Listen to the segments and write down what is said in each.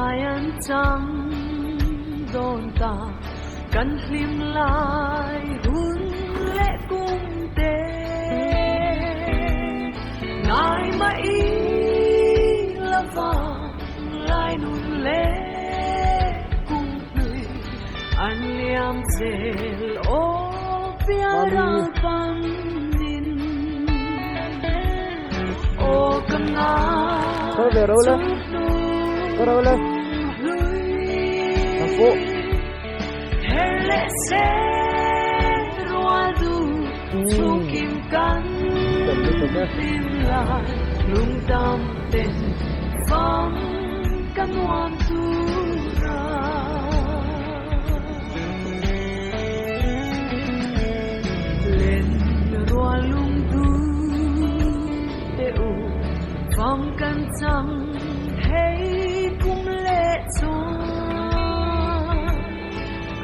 lai an chang dawn ta kan hlim lai hun leh kum te ngai mah i la vang lai nun leh kum hlui an liam zel aw pialral panin aw ka ngai chu hnu kum hlui her leh se rual du chhungkim kan hlim lai lungdam ten fam ka nuam tura. Len rual lungdu te u fam kan chang hei kum leh chuan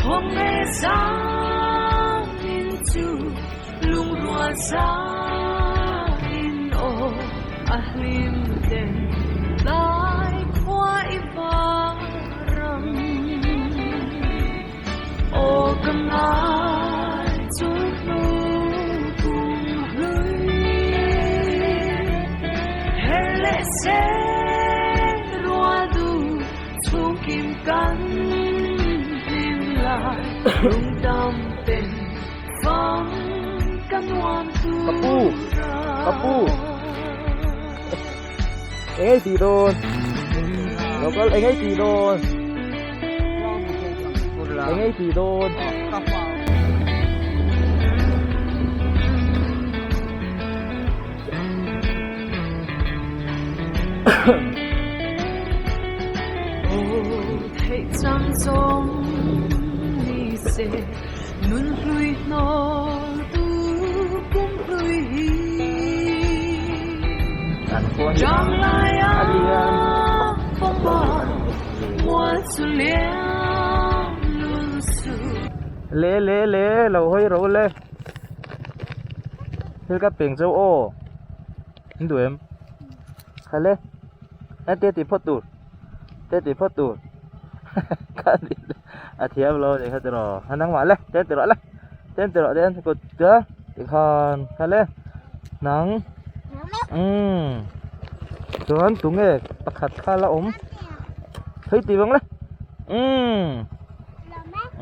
thawm nge zang in chu lungrual zang in aw a hlim ten lai khua i vang ram aw ka ngai chu hnu kum hlui her leh se rual du chhung kim kan hlim lai lungdam ten fang ka nuam Kapu kapu engei tih dawn local engei tih dawn engei tih dawn An khua hi a lian Le le le lo hawi ro le thil ka peng chauh aw in duh em kha le heti ti phawt tur te ti phawt tur a thiam lo a nih kha tiraw a nangmah le te ti rawh le te ti rawh te kut te tikhan kha le nang umm chuan tunge pakhat kha la awm phei ti vang le umm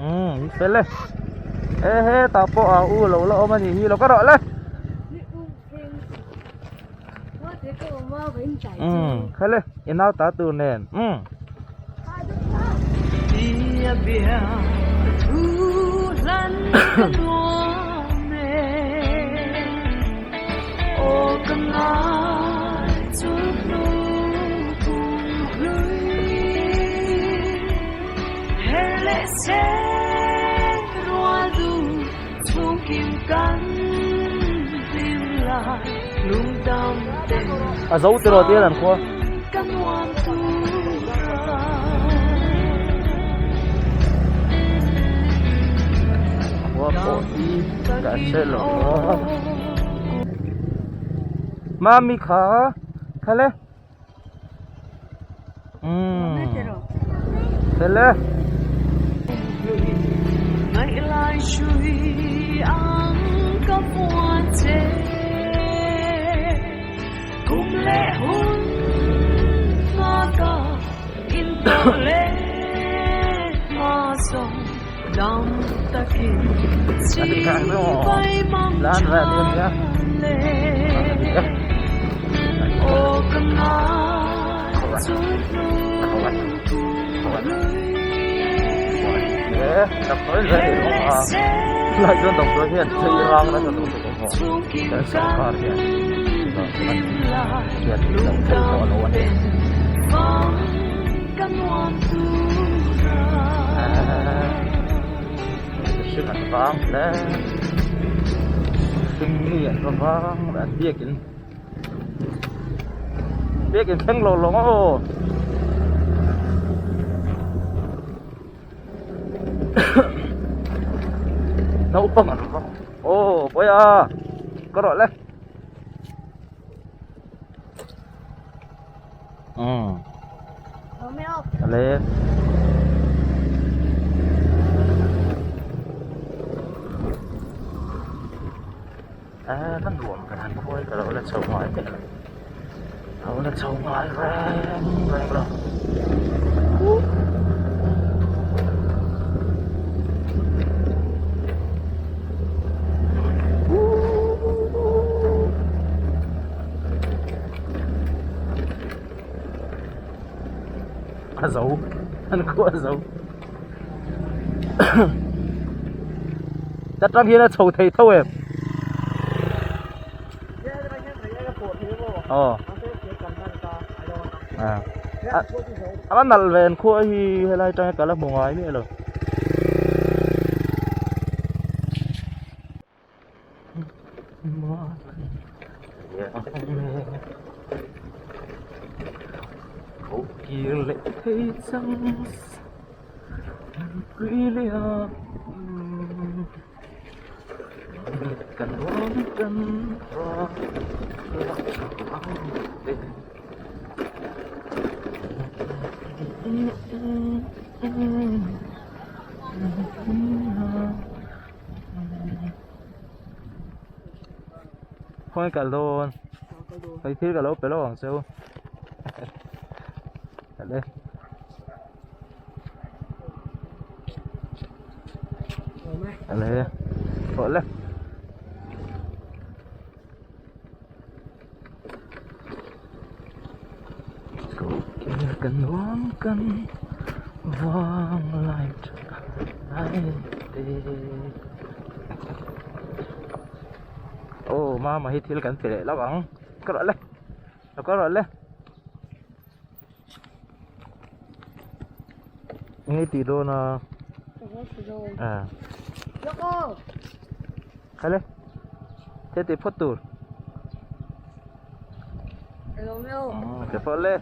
umm ni fel e he he tah pawh a u lo la awm a nih hi lo ka rawh le. Umm kha le i nau ta tur nen umm. A zo tiraw tir an khua. Khua pawh hi ka hre lo a. Mami kha kha le. Umm fel e. Lai chuan doctor hian phei rang nasa duh tuk awm aw kan sorkar hian hian lo thei tawh lo a ni. Mihring an vang hle mihring mi an va vang an biakin biakin thleng lo lawng aw naupang an va aw pawi a ka rawh le. Umm. Ale. A ka nuam ka han khuai ka lo la chho ngai teh lo lo la chho ngai reng reng lo. A zo an khuh a zo ta tang hian a chho thei tho em aw a a nalh ve an khuah hi helai tang hi ka la hmu ngai miah lo. Kir leh thei chang kan ruam kan ruam Khawnge kal dawn hei thil ka lo pe lo ang che u kal e kal e thawh le Kan nuam kan vang lai lai te aw mama hi thil kan pe leh lo ang ka rawh le ka rawh le eng nge tih dawn a a kha le thil tih phawt tur ti phawt le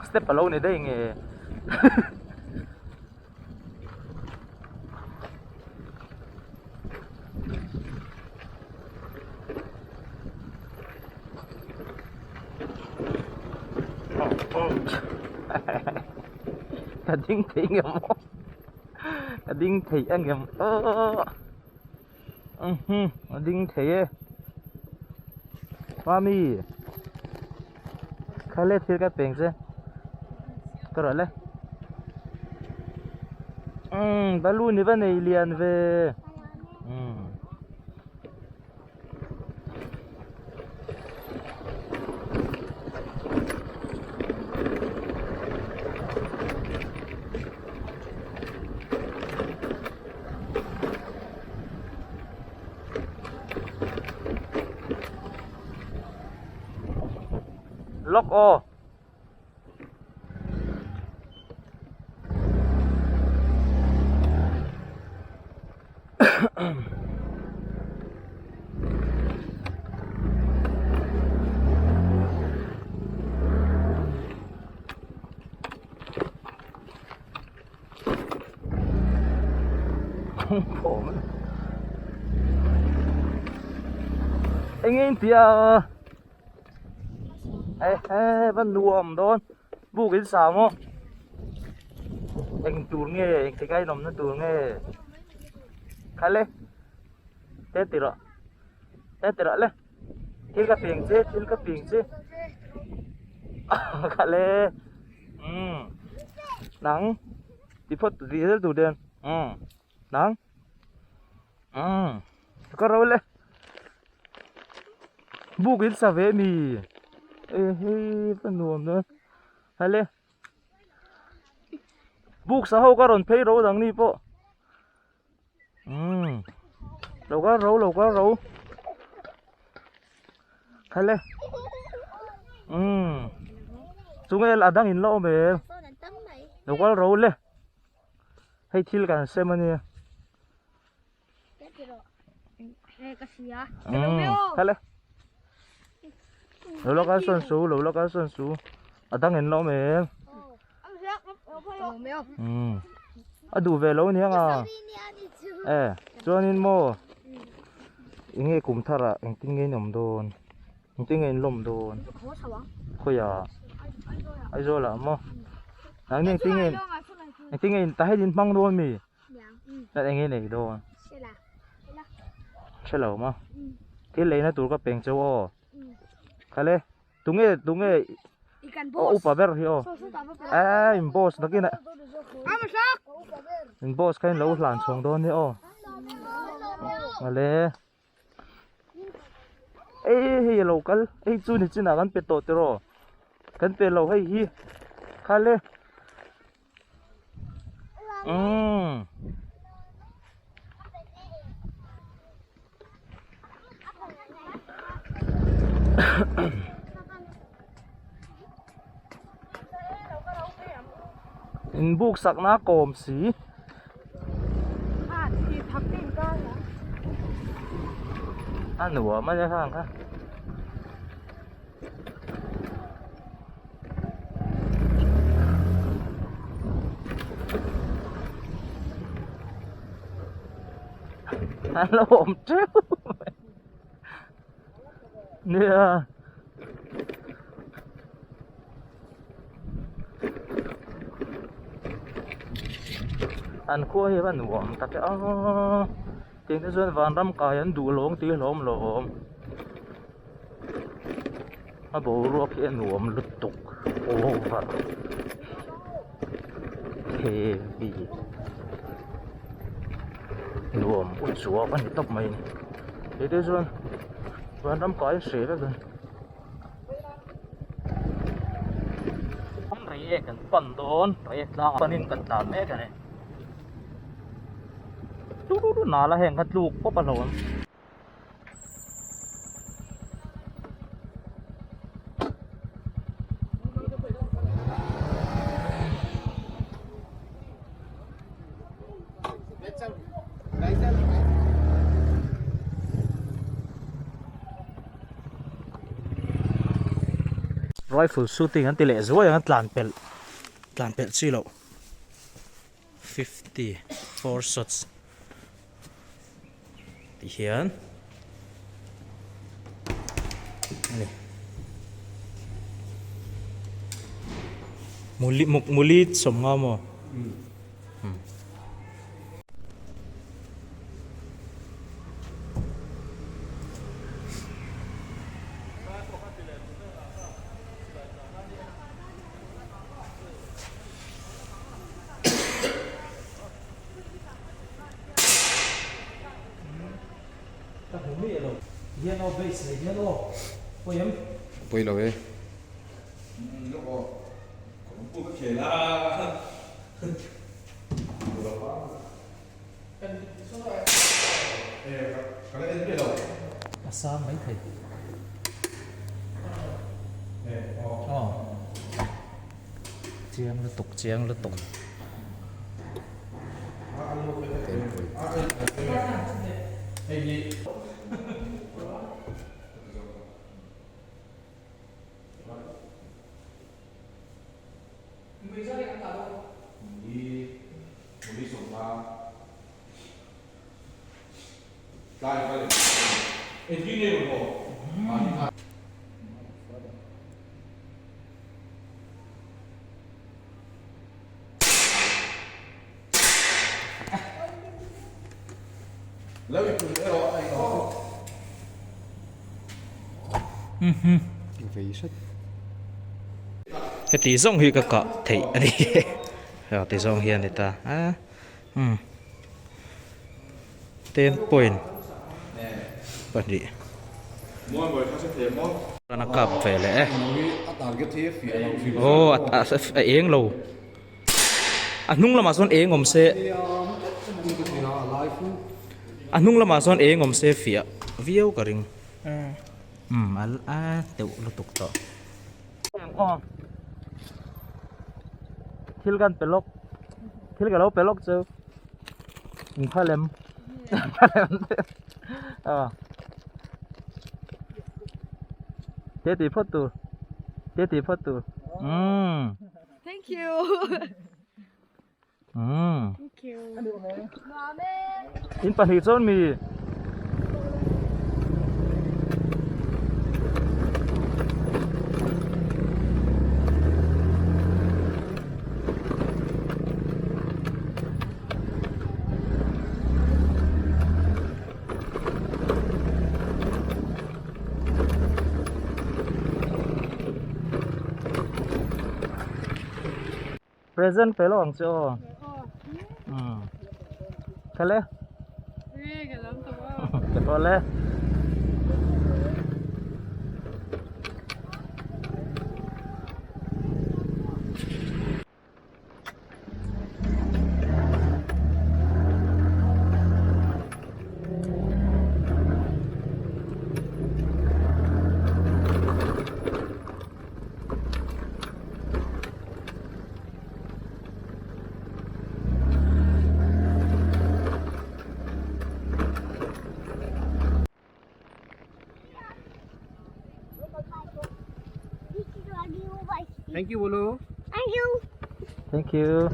step a lo ni daih nge Ka ding thei ngem aw ka ding thei a ngem aw a ding thei e mami kha le thil ka peng che ka rawh le umm balloon i va nei lian ve umm. Lock aw. Eng nge in tih a e va nuam dawn buk in sa maw eng tur nge eng ti kai nawmna tur nge kha le te ti rawh te ti rawh le thil ka peng che thil ka peng che kha le umm nang ti phawt ti zel tur te umm nang umm ka ro le buk in sa ve mi e hei va nuam dawn hale buk sa ho ka rawn phei ro dang ni pawh umm lo kal ro lo kal ro hale umm chunge a dang in la awm em lo kal ro le hei thil kan sem ania. Kha le lo la kal sawn su lo la kal sawn su a dang in la awm em a duh ve lo aniang a e chuanin maw enge kum thar ah engtin nge in awm dawn. Engtin nge in lawm dawn? Khawiah? Aizawl ah maw? Nangni engtin nge engtin nge in ta hian in hmang dawn mi? Chuan eng nge nei dawn? Hre lo maw? Thil leina tur ka peng cheu aw. Khale tunge tunge aw upa ber hi aw. Eee in boss nakin ah in boss kha in lo hlan chhawng dawn nia aw. Khale. Ei hei alo kal hei chu ni chinah kan pe tawh tiraw kan pe lo hei hi khale umm inbuk sakna kawm si. A nuam a nia khang kha. An lo awm teuh mai. Nia. An khua hi a va nuam tak e aaa tiang te chuan vanram kai an duh lawng tih hlawm lawm a boruak hi a nuam lutuk over heavy nuam u chuak a ni tawp mai a ni hei te chuan vanram kai a hreh vek a ni. Reiek kan pan dawn reiek tlang ah panin kan tlan mek a ni nala heng kha tluk pawp a hlauh ang. Rifle shooting an ti leh zuai ang a tlan pelh tlan pelh chi loh 54 shots ti hian a ni muli muk muli sawmnga maw. Ka hmu miah lo. Hian aw base nei hian aw pawi em? Pawi lo e. A sang mai thei. Aw. Chiang lutuk chiang lutuk. Heti zawng hi ka kah theih a ni heti zawng hi a ni ta a umm ten point pahnih a kap ve leh e aw a eng lo. A hnung lamah sawn eng awm se a hnung lamah sawn eng awm se fiah viau ka ring umm a a deuh lutuk tawh thil kan pe lawk thil ka lo pe lawk chu in kha lem a te ti phawt tur te ti phawt tur umm. Thank you. Thank you. In pahnih chuan mi. Present pe lo ang che aw. Umm. Khale. Ka tawh le. Thank you bolo. Thank you. Thank you.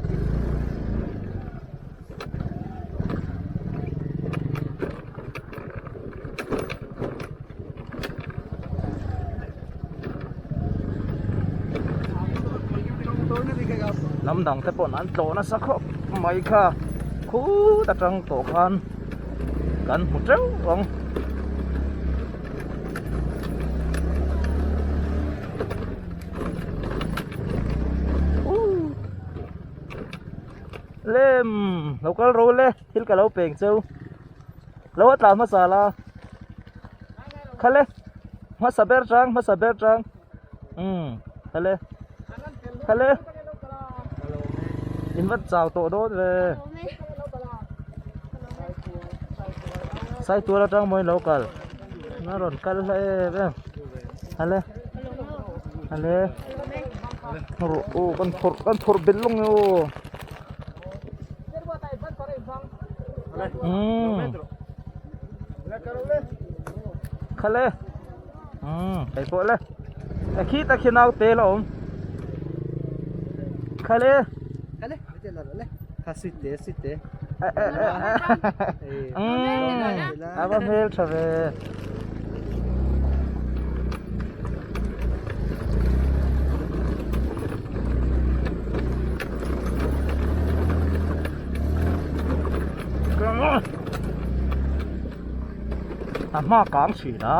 Hnam dang te pawh an tlawh nasa khawp mai kha khut atang tawh khan kan hmu teuh ang. Lem lo kal ro le thil ka lo peng cheu lo a tla hmasa la khale hmasa ber tang hmasa ber tang umm khale khale in va chau tawh dawn ve saitual atang mawi lo kal. Na rawn kal hla em em ale ale rawh aw kan phawrh kan phawrh belh lawng e aw umm khale umm hei pawh le a khi tak hi naute la awm khale Kha sweet te sweet te. A va hmel tha ve. A hma kang thin a.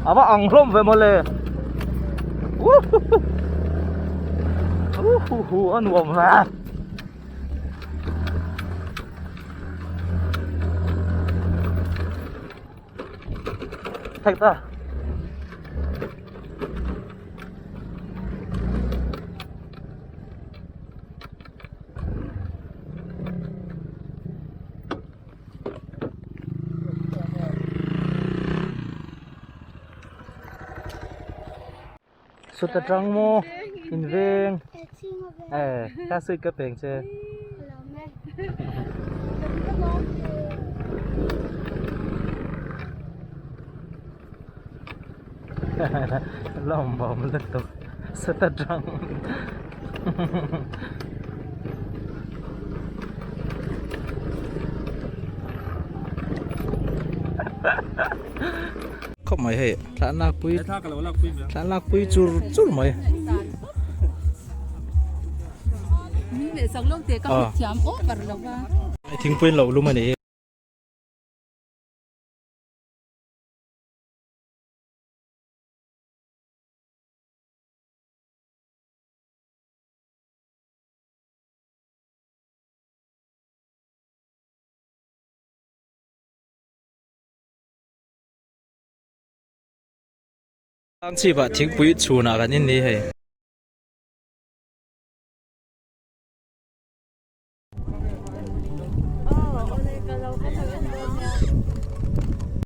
A va ang hlawm ve mawle uhuhu a nuam hle. Thek ta. Sut atang maw in veng eh ka sweet ka peng che lawm bawm lutuk sut atang khawp mai hei thla an lakpui thla an lakpui chur chur mai thingpui an lo lum a ni hi. Chhip ah thingpui chhun ah kan in ni hei.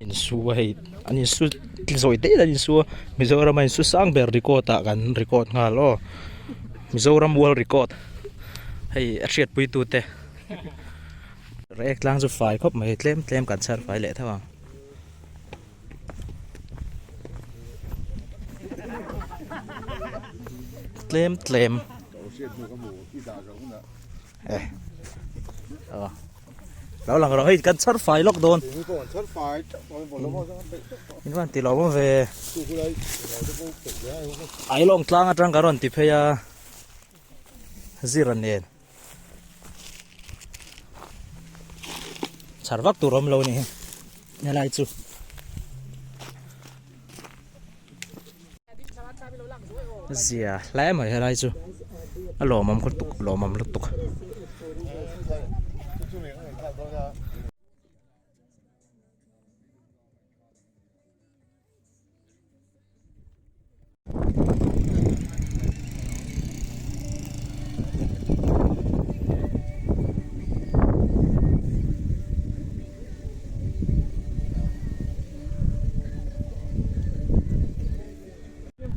Insu a hei an insu zawi te in an insu a Mizoram a insu sang ber record ah kan record nghal aw Mizoram world record hei a hriatpui tu te Reiek tlang chu fai khawp mai tlem tlem kan chhar fai leh tho ang. Tlem tlem eh aw lo lang rawh hei kan chhar fai lawk dawn in van ti lo ve Ailawng tlang atang ka rawn ti phei a zira nen Chhar vak tur awm lo ni helai chu. Zia hle mai helai chu a lawmawm lutuk lawmawm lutuk.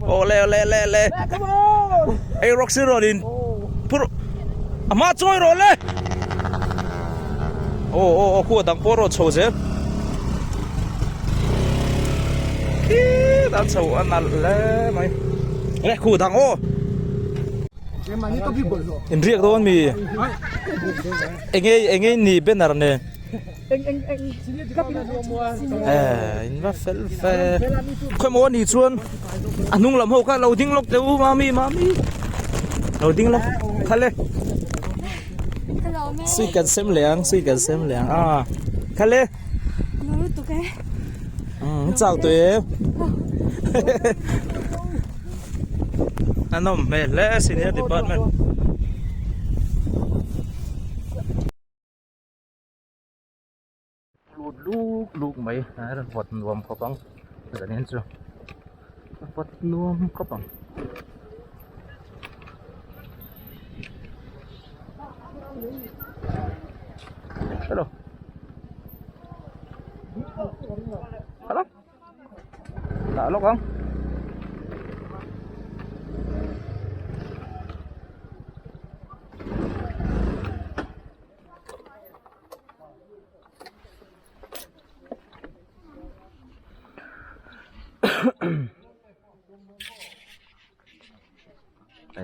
Ole ole le le Ei rock si rawn in phur a hma chawi rawh le Aw aw aw khu a dang pawh rawn chho zel Khii an chho a nalh hle mai Le khu dang aw Inriak dawn mi Enge enge ni banner nen Eh in va fel fe Khawimaw a nih chuan a hnung lam ho kha lo ding lawk teh u mami mami lo ding lawk kha le Sui kan sem leh ang sui kan sem leh ang a kha le Umm chau tawh em A nawm hmel hle senior department. Lut luk luk mai a rawn vawt nuam khawp ang zanin chu a vawt nuam khawp ang. Hello hello Dah lawk ang.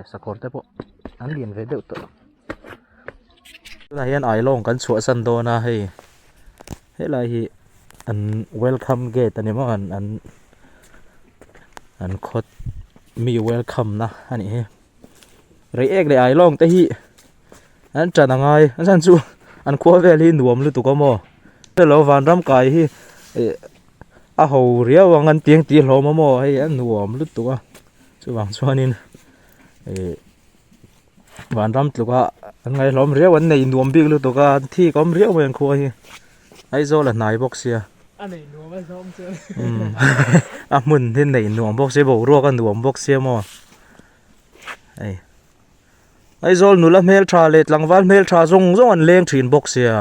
Sakawr te pawh an lian ve deuh tawh tunah hian ailawng kan chhuahsan dawn a hei helai hi an welcome gate a ni maw an an an khawt mi welcome na a nih hi Reiek leh ailawng te hi An ṭan a ngai a chhan chu an khua vel hi nuam lutuk a maw hello vanram kai hi ih a ho riau ang an tiang tih hlawm a maw hei a nuam lutuk a chuvang chuanin ih vanram tluka an ngaihhlawm riau an nei nuam bik lutuk a an thik awm riau mai an khua hi Aizawl a hnai bawk sia a hmun hi nei nuam bawk sia boruak a nuam bawk sia maw hei. Aizawl nula hmeltha leh tlangval hmeltha zawng zawng an leng thin bawk sia.